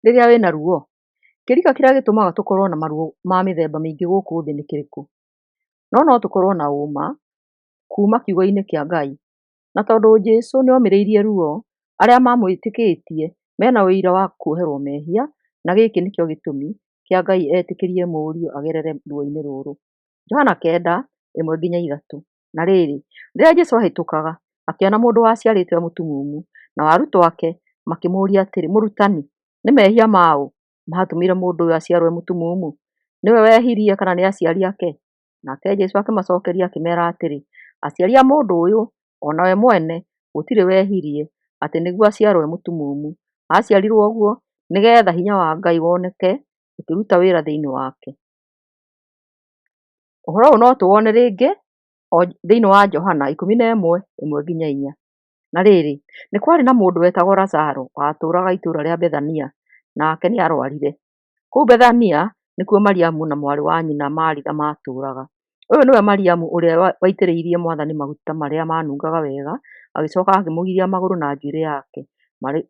Rĩrĩa wĩna ruo? Kĩrika kĩrĩa gĩtũmaga tũkorwo na maruo ma mĩthemba mĩingĩ gũkũ thĩ nĩ kĩrĩkũ? No notũkorwo na ũma kuma kiugo-inĩ kĩa Ngai. Na tondũ Jesũ nĩomĩrĩirie ruo, arĩa mamwĩtĩkĩtie mena ũira wa kuoherwo mehia na gĩkĩ nĩkĩo gĩtũmi kĩa Ngai etĩkĩrie mũriũ agerere ruo-inĩ rũrũ. Johana 9:1-3. Na rĩrĩ, rĩrĩa Jesũ aahĩtũkaga, akĩona mũndũ waciarĩtwo e mũtumumu. Nao arutwo ake makĩmũũria atĩrĩ, Mũrutani, nĩ mehia ma ũ maatũmire mũndũ ũyũ aciarũo e mũtumumu? Nĩwe wehirie, kana nĩ aciari ake? Nake Jesũ akĩmacokeria akĩmera atĩrĩ, aciari a mũndũ ũyũ, o na we mwene, gũtirĩ wehirie, atĩ nĩguo aciarũo e mũtumumu; aaciarirũo ũguo nĩ getha hinya wa Ngai woneke ũkĩruta wĩra thĩinĩ wake. Ũhoro ũyũ no tũwone rĩngĩ o thĩinĩ wa Johana 11:1-4. Na rĩrĩ, nĩ kwarĩ na mũndũ wetagwo Lazaro watũũraga itũũra rĩa Bethania, nake nĩarũarire. Kũu Bethania nĩkuo Mariamu na mwarĩ wa nyina Maritha maatũũraga. Ũyũ nĩwe Mariamu ũrĩa waitĩrĩirie Mwathani maguta marĩa manungaga wega, agĩcoka akĩmũgiria magũrũ na njuĩrĩ yake.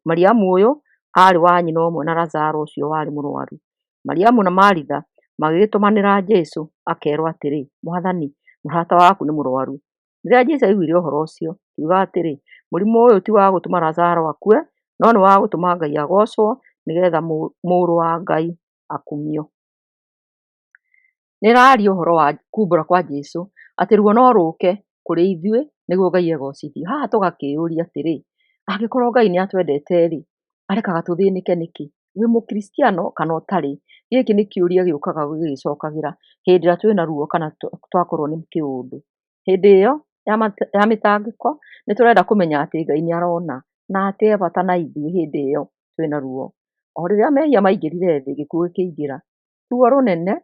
Mariamu ũyũ aarĩ wa nyina ũmwe na Lazaro ũcio warĩ mũrũaru. Mariamu na Maritha magĩgĩtũmanĩra Jesũ akeerwo atĩrĩ, Mwathani, mũrata waku nĩ mũrũaru. Rĩrĩa Jesũ aiguire ũhoro ũcio, akiuga atĩrĩ, mũrimũ ũyũ ti wa gũtũma Lazaro akue, no nĩ wa gũtũma Ngai agoocwo, nĩgetha Mũrũ wa Ngai akumio. Nĩ ĩraria ũhoro wa kumbũra kwa Jesũ atĩ ruo no rũke kũrĩ ithuĩ nĩguo Ngai egocithio. Haha tũgakĩyũria atĩrĩ, angĩkorwo Ngai nĩ atwendete-rĩ, arekaga tũthĩnĩke nĩkĩ? Wĩ mũkristiano kana ũtarĩ? Gĩkĩ nĩ kĩũria gĩũkaga gĩgĩcokagĩra hĩndĩ ĩrĩa twĩna ruo kana twakorwo nĩ kĩũndũ. Hĩndĩ ĩyo ya mĩtangĩko nĩ tũrenda kũmenya atĩ Ngai nĩ arona na atĩ e bata na ithuĩ hĩndĩ ĩyo twĩna ruo. O rĩrĩa mehia maingĩrire thĩ, gĩkuũ gĩkĩingĩra. Ruo rũnene,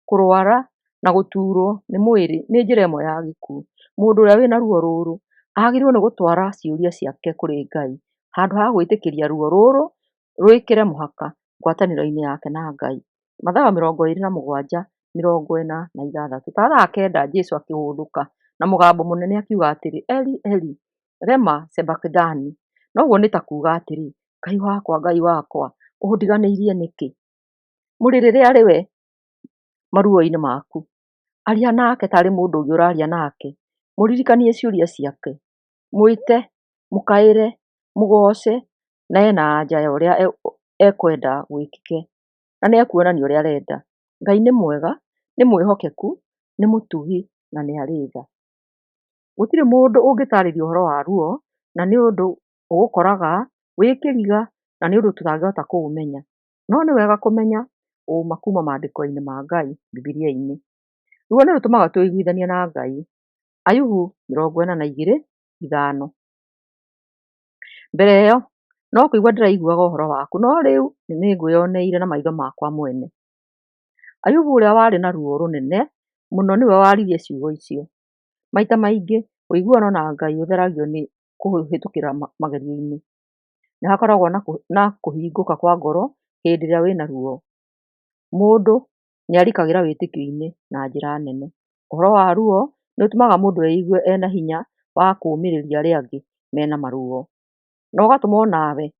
kũrwara na gũturwo nĩ mwĩrĩ nĩ njĩra ĩmwe ya gĩkuũ. Mũndũ ũrĩa wĩna ruo rũrũ agĩrĩirwo nĩ gũtwara ciũria ciake kũrĩ Ngai handũ ha gwĩtĩkĩria ruo rũrũ rwĩkĩre mũhaka ngwatanĩro-inĩ yake na Ngai. Mathayo 27:46. Ta thaa kenda Jesũ akĩhũndũka na mũgambo mũnene akiuga atĩrĩ, Eli, Eli, lema sabakithani? Na ũguo nĩ ta kuuga atĩrĩ, Ngai wakwa, Ngai wakwa, ũndiganĩirie nĩkĩ? Mũrĩrĩre arĩ we maruo-inĩ maku. Aria nake tarĩ mũndũ ũngĩ ũraria nake. Mũririkanie ciũria ciake. Mwĩte, mũkaĩre, mũgooce, na ena anja ya ũrĩa ekwenda gwĩkĩke, na nĩ ekuonania ũrĩa arenda. Ngai nĩ mwega, nĩ mwĩhokeku, nĩ mũtugi na nĩ arĩ tha. Gũtirĩ mũndũ ũngĩtarĩria ũhoro wa ruo, na nĩ ũndũ ũgũkoraga wĩ kĩriga na nĩ ũndũ tũtangĩhota kũũmenya. No nĩ wega kũmenya ũma kuma maandĩko-inĩ ma Ngai Bibilia-inĩ. Ruo nĩ rũtũmaga twĩiguithanie na Ngai. Ayubu 42:5. Mbere ĩyo no kũigua ndĩraiguaga ũhoro waku, no rĩu nĩngwĩoneire na maitho makwa mwene. Ayubu ũrĩa warĩ na ruo rũnene mũno nĩwe waririe ciugo icio. Maita maingĩ ũiguano na Ngai ũtheragio nĩ kũhĩtũkĩra magerio-inĩ. Nĩ hakoragwo na kũhingũka kwa ngoro hĩndĩ ĩrĩa wĩna ruo. Mũndũ nĩ arikagĩra wĩtĩkio-inĩ na njĩra nene. Ũhoro wa ruo nĩ ũtũmaga mũndũ eigue ena hinya wa kũũmĩrĩria arĩa angĩ mena maruo, na ũgatũma onawe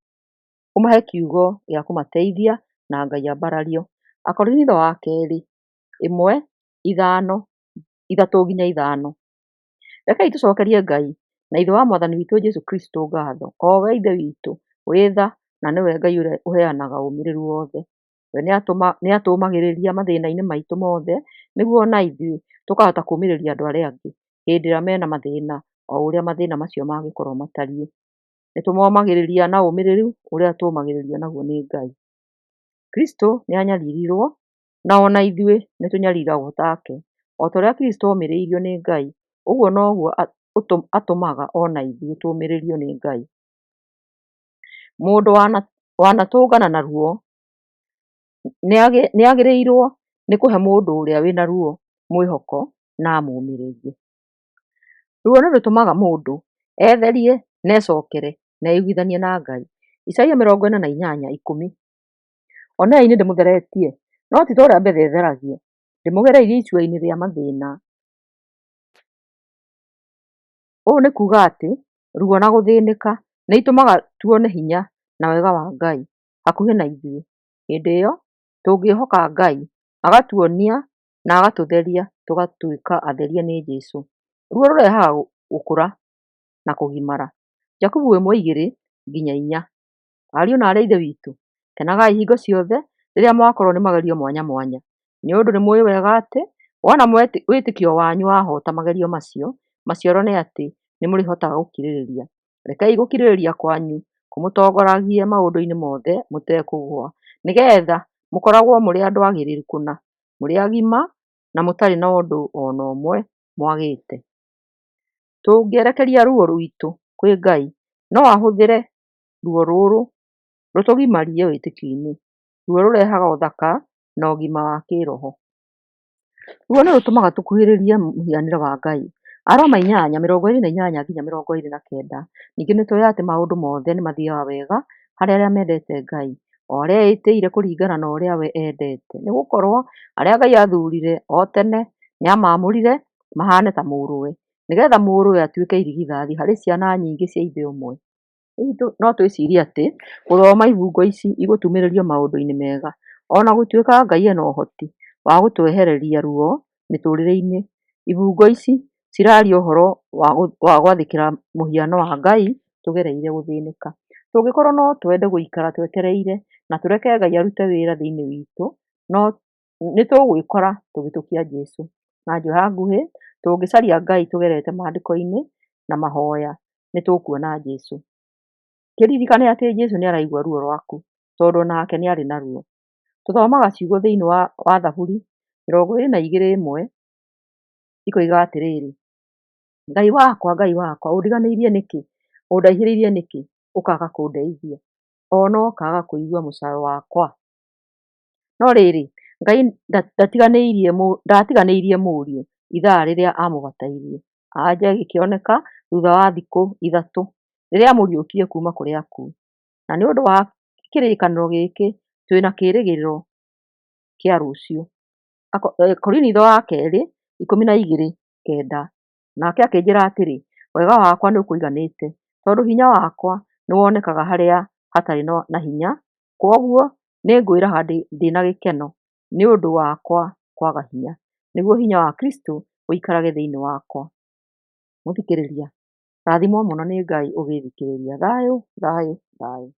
ũmahe kiugo gĩa kũmateithia na Ngai ambarario. Akorinitho wa kerĩ 1:5 3-5. Rekei tũcokerie Ngai na Ithe wa Mwathani witũ Jesũ Kristo ngatho, o we Ithe witũ wĩ tha na nĩwe Ngai ũrĩa ũheanaga ũmĩrĩru wothe. We nĩatũũmagĩrĩria mathĩna-inĩ maitũ mothe nĩguo o na ithuĩ tũkahota kũũmĩrĩria andũ arĩa angĩ hĩndĩ ĩrĩa mena mathĩna o ũrĩa mathĩna macio mangĩkorwo matariĩ. Nĩtũmomagĩrĩria na ũmĩrĩru ũrĩa tũũmagĩrĩrio naguo nĩ Ngai. Kristo nĩanyaririrwo na o na ithuĩ nĩtũnyariragwo take. O ta ũrĩa Kristo omĩrĩirio nĩ Ngai, ũguo noguo atũmaga o na ithuĩ tũũmĩrĩrio nĩ Ngai. Mũndũ wanatũngana na ruo nĩagĩrĩirwo nĩ kũhe mũndũ ũrĩa wĩna ruo mwĩhoko na amũũmĩrĩrie. Ruo nĩ rũtũmaga mũndũ etherie na ecokere na eiguithanie na Ngai. Isaia 48:10. Onei nĩndĩmũtheretie, no ti ta ũrĩa betha ĩtheragio, ndĩmũgereirie icua-inĩ rĩa mathĩna. Ũũ nĩ kuuga atĩ ruo na gũthĩnĩka nĩ itũmaga tuone hinya na wega wa Ngai hakuhĩ na ithuĩ. Hĩndĩ ĩyo tũngĩhoka Ngai, agatuonia na agatũtheria tũgatuĩka atherie nĩ Jesũ. Ruo rũrehaga gũkũra na kũgimara. Jakubu 1:2-4. Ariũ na aarĩ a Ithe witũ, kenagai hingo ciothe rĩrĩa mwakorwo nĩ magerio mwanya mwanya, nĩ ũndũ nĩmũũĩ wega atĩ wona wĩtĩkio wanyu wahoota magerio macio, maciaro nĩ atĩ nĩmũrĩhotaga gũkirĩrĩria. Rekei gũkirĩrĩria kwanyu kũmũtongoragie maũndũ-inĩ mothe mũtekũgũa, nĩgeetha mũkoragwo mũrĩ andũ agĩrĩru kũna, mũrĩ agima na mũtarĩ na ũndũ o na ũmwe mwagĩte. Tũngĩerekeria ruo rwitũ kwĩ Ngai, no ahũthĩre ruo rũrũ rũtũgimarie wĩtĩkio-inĩ. Ruo rũrehaga ũthaka na ũgima wa kĩroho. Ruo nĩ rũtũmaga tũkuhĩrĩrie mũhianĩre wa Ngai. Aroma 8:28-29. Ningĩ nĩtũĩ atĩ maũndũ mothe nĩmathiiaga wega harĩ arĩa mendete Ngai, o arĩa eĩtĩire kũringana na ũrĩa we endete. Nĩgũkorwo arĩa Ngai aathuurire o tene, nĩamaamũrire mahaane ta Mũrũwe, nĩgeetha Mũrũwe atuĩke irigithathi harĩ ciana nyingĩ cia Ithe ũmwe. Hihi no twĩcirie atĩ gũthoma ibungo ici igũtumĩrĩrio maũndũ-inĩ mega? Ona gũtuĩka Ngai ena ũhoti wa gũtwehereria ruo mĩtũrĩre-inĩ, ibungo ici ciraria ũhoro wa gwathĩkĩra mũhiano wa Ngai tũgereire gũthĩnĩka. Tũngĩkorwo no twende gũikara twetereire na tũreke Ngai arute wĩra thĩinĩ witũ, nĩtũgwĩkora tũgĩtũkia Jesũ. Na njĩra nguhĩ, tũngĩcaria Ngai tũgerete maandĩko-inĩ na mahoya, nĩtũkuona Jesũ. Kĩririkane atĩ Jesũ nĩaraigua ruo rwaku tondũ onake nĩarĩ na ruo. Tũthomaga ciugo thĩinĩ wa Thaburi 22:1 ikoiga atĩrĩrĩ, Ngai wakwa, Ngai wakwa, ũndiganĩirie nĩkĩ? Ũndaihĩrĩirie nĩkĩ, ũkaaga kũndeithia? O na ũkaaga kũigua mũcayo wakwa? No rĩrĩ, Ngai ndaatiganĩirie Mũriũ ithaa rĩrĩa aamũbatairie. Anja ĩgĩkĩoneka thutha wa thikũ 3, rĩrĩa aamũriũkirie kuuma kũrĩ akuũ. Na nĩ ũndũ wa kĩrĩkanĩro gĩkĩ, twĩ na kĩĩrĩgĩrĩro kĩa rũciũ. Korinitho wa kerĩ 12:9. Nake akĩnjĩra atĩrĩ, Wega wakwa nĩũkũiganĩte, tondũ hinya wakwa nĩwonekaga harĩa hatarĩ na hinya. Kwoguo nĩngwĩraha ndĩ na gĩkeno nĩ ũndũ wakwa kwaga hinya, nĩguo hinya wa Kristũ ũikarage thĩinĩ wakwa. Mũthikĩrĩria, rathimwo mũno nĩ Ngai ũgĩthikĩrĩria. Thayũ, thayũ, thayũ.